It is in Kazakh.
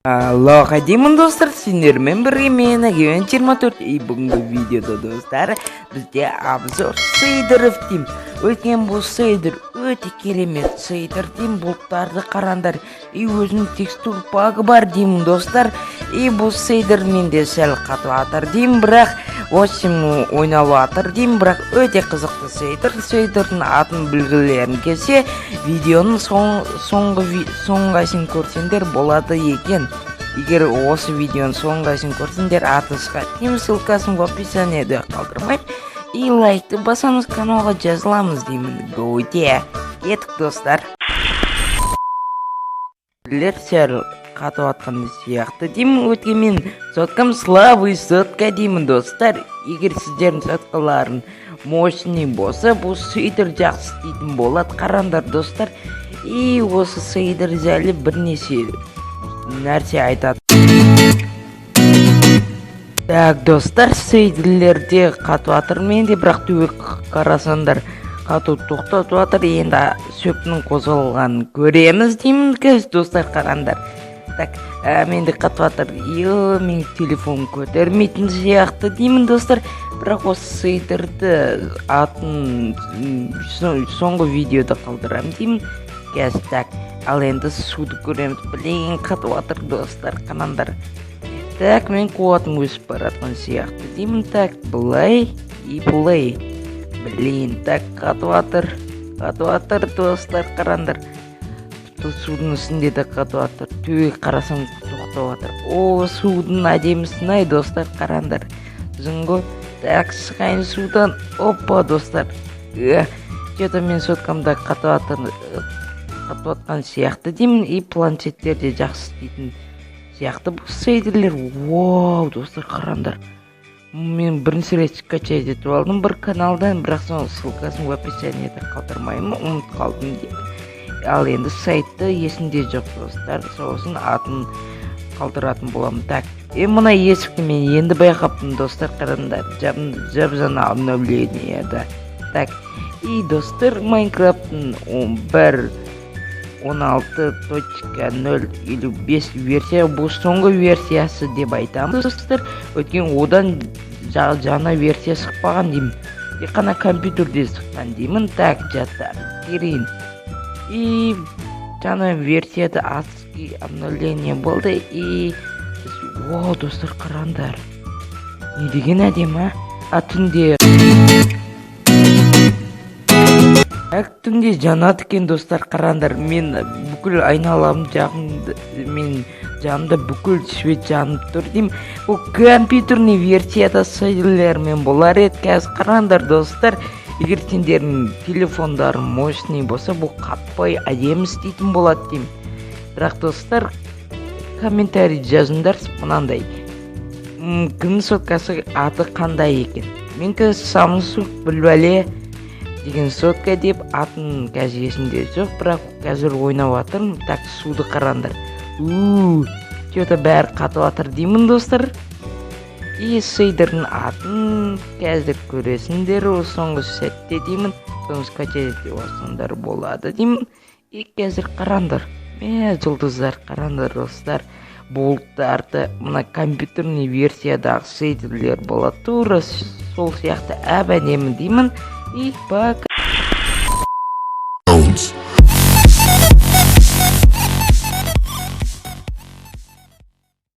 Алло, қайдеймін, достар, сендермен бірге мен, Егемен 24. И бүгінгі видеода, достар, бізде обзор шейдеров деймін. Өйткені бұл шейдер өте керемет шейдер деймін, бұлттарды қараңдар. И өзінің текстур пагы бар деймін, достар. И бұл шейдер менде сәл қатып жатыр деймін, бірақ в общем ойналып жатыр деймін, бірақ өте қызықты шейдер. Шейдердің атын білгілерің келсе, видеоның соңға шейін көрсеңдер болады екен. Егер осы видеоның соңға шейін көрсеңдер, аты шығады деймін, ссылкасын в описаниеде қалдырмаймын. И лайкты басамыз, каналға жазыламыз деймін. Өте кеттік, достар. Сәл қатып жатқан сияқты деймін, өйткені мен соткам слабый сотка деймін, достар. Егер сіздердің соткаларың мощный болса, бұл шейдер жақсы істейтін болады. Қараңдар, достар. И осы шейдер жайлы бірнеше нәрсе айтады. Так, достар, шейдерлерде қатып жатыр менде, бірақ түбі қарасаңдар, қату тоқтатып жатыр. Енді шөптің қозғалғанын көреміз деймін қазір, достар, қараңдар. Так, менде қатып жатыр. Е, менің телефоным көтермейтін сияқты деймін, достар. Бірақ осы шейдерді атын соңғы видеода қалдырамын деймін. Қазір, так, ал енді суды көреміз. Блин, қатып жатыр, достар, қараңдар. Так, мен қуатым өсіп бара жатқан сияқты деймін. Так, былай и былай. Блин, так, қатып жатыр, қатып жатыр, достар, қараңдар. Тіпті судың үстінде де қатып жатыр. Төбеге қарасам, тоқтап жатыр. О, судың әдемісін ай, достар, қараңдар. Жын ғой. Так, шығайын судан. Опа, достар. Че-то мен соткамда қатып жатыр, қатып жатқан сияқты деймін. И планшеттер де жақсы істейтін сияқты бұл шейдерлер. Вау, достар, қараңдар. Мен бірінші рет скачать етіп алдым бір каналдан, бірақ соның ссылкасын в описаниеде қалдырмаймын, ұмытып қалдым деп. Ал енді сайтты есімде жоқ, достар, сосын атын қалдыратын боламын. Так, мына есікті мен енді байқаппын, достар, қараңдар, жап жаңа обновлениеда. Так, и достар, Майнкрафттың 1.16.055 версия, бұл соңғы версиясы деп айтамын, достар, өйткені одан жаңа версия шықпаған деймін, тек қана компьютерде шыққан деймін. Так, жаттар керейін. И жаңа версияда адский обновление болды. И вау, достар, қараңдар, не деген әдемі, а? Түнде, так, түнде жанады екен, достар, қараңдар. Мен бүкіл айналам жағымды, мен жанымда бүкіл свет жанып тұр деймін. Бұл компьютерный версияда шейдерлермен болар еді. Қазір қараңдар, достар, егер сендердің телефондарың мощный болса, бұл қатпай әдемі істейтін болады деймін. Бірақ, достар, комментарий жазыңдар мынандай: кімнің соткасы, аты қандай екен? Менікі Samsung бір деген сотка деп, атын қазір есімде жоқ, бірақ қазір ойнап жатырмын. Так, суды қараңдар. У, че-то бәрі қатып жатыр деймін, достар. И шейдердің атын қазір көресіңдер осы соңғы сәтте деймін, соны скачать етіп алсаңдар болады деймін. И қазір қараңдар, мә, жұлдыздар, қараңдар, достар, бұлттарды. Мына компьютерный версиядағы шейдерлер болады, тура сол сияқты әп әдемі деймін. И пока.